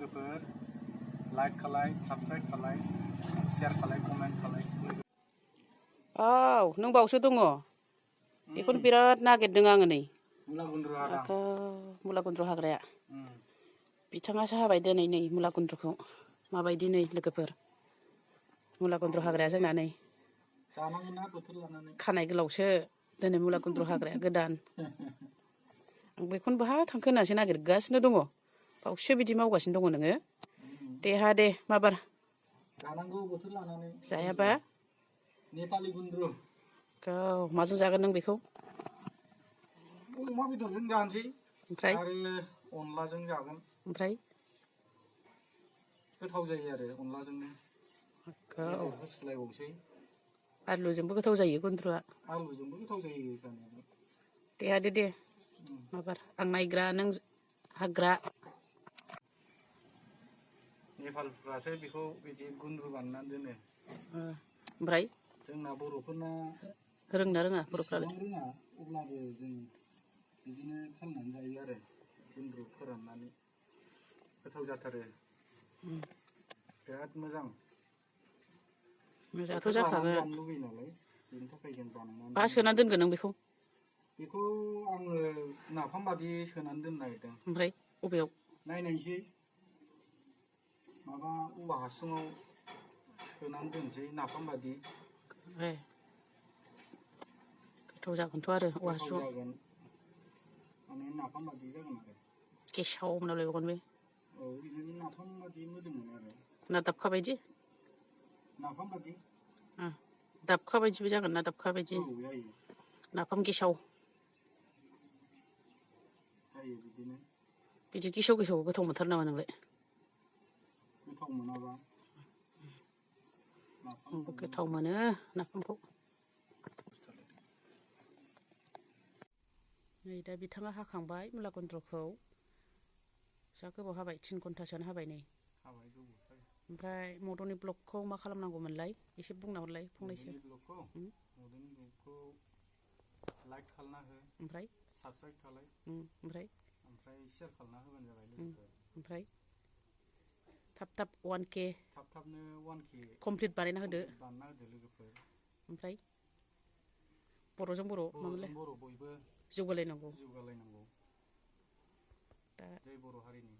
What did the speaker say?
लोगोफोर लाइक खालाय साबस्क्राइब खालाय शेयार खालाय कमेन्ट खालाय नों बावसो दङ बेखौनो बिराद नागिरदों आङो नै मुला गुन्द्रु हादां मुला गुन्द्रु हाग्राया बिथाङासो हाबाय दिनै नै मुला गुन्द्रुखौ माबायदि नै लोगोफोर मुला गुन्द्रु हाग्राया जोंना नै जानांगोन ना बोथोर लानानै खानाय गोलावसो दिनै मुला गुन्द्रु हाग्राया गोदान आं बेखौनो बहा थांखो होननासो नागिरगासिनो दङ बावसो बिदि मावगासिनो दङ नोङो दे माबार जानांगौ बोथोर लानानै जायाबा नेपालि गुन्द्रु माजों जागोन नों बेखौ अमा बेदरजों जानोसै ओमफ्राय आरो अनलाजों जागोन ओमफ्राय गोथाव जायो आरो अनलाजोंनो होस्लायबावसै आलुजोंबो गोथाव जायो गुन्द्रुआ आलुजोंबो गोथाव जायो जानायालाय दे माबार आं नायग्रा नों हाग्रा नेपालफ्रासो बेखौ बिदि गुन्द्रु बानायनानै दोनो ओमफ्राय जोंना बर'फोरना रोंना रोङा बर'फ्रालाय इसेबां रोङा अब्लाबो जों बिदिनो खालामनानै जायो आरो गुन्द्रु फोराननानै गोथाव जाथारो बिराद मोजां मोजाङाथ' जाखागोन जानो लुगैयो नालाय बेनि थाखाय जों बानायनानै बहा सोना दोनगोन नों बेखौ आङो नाफाम बादि सोनानै दोननो नागिरदों ओमफ्राय बबेयाव नायनायसै माबा औवा हासुङाव सोनानै दोनसै नाफाम बादि गोथाव जागोनथ' आरो औवा हासुङाव जागोन माने नाफाम बादि जागोन आरो गेसाव मोनामलायबावगोन बे औ बिदिनो नाफाम बादि मोदोमो आरो ना दाबखा बायदि नाफाम बादि दाबखा बायदिबो जागोन ना दाबखा बायदि जायो नाफाम गेसाव जायो बिदिनो बिदि गेसाव गोथाव मोनथारो नामा नोंलाय गोथाव मोनाबा आंबो गोथाव मोनो नाफामखौ नै दा बिथाङा हाखांबाय मुला गुन्द्रुखौ जा गोबाव हाबाय 3 घन्टासोआनो हाबाय नै ओमफ्राय मदननि ब्लगखौ मा खालामनांगौमोनलाय एसे बुंना हरलाय फंनैसो मदननि ब्लगखौ लाइक खालामना हो ओमफ्राय साबस्क्राइब खालाय ओमफ्राय शेयार खालामना होबानो जाबाय लोगोफोर ओमफ्राय थाब 1K थाबनो 1K कमप्लिट बानायना होदो लोगोफोर ओमफ्राय बर'जों बर' बयबो जौगालायनांगौ दा जय बर' हारिनि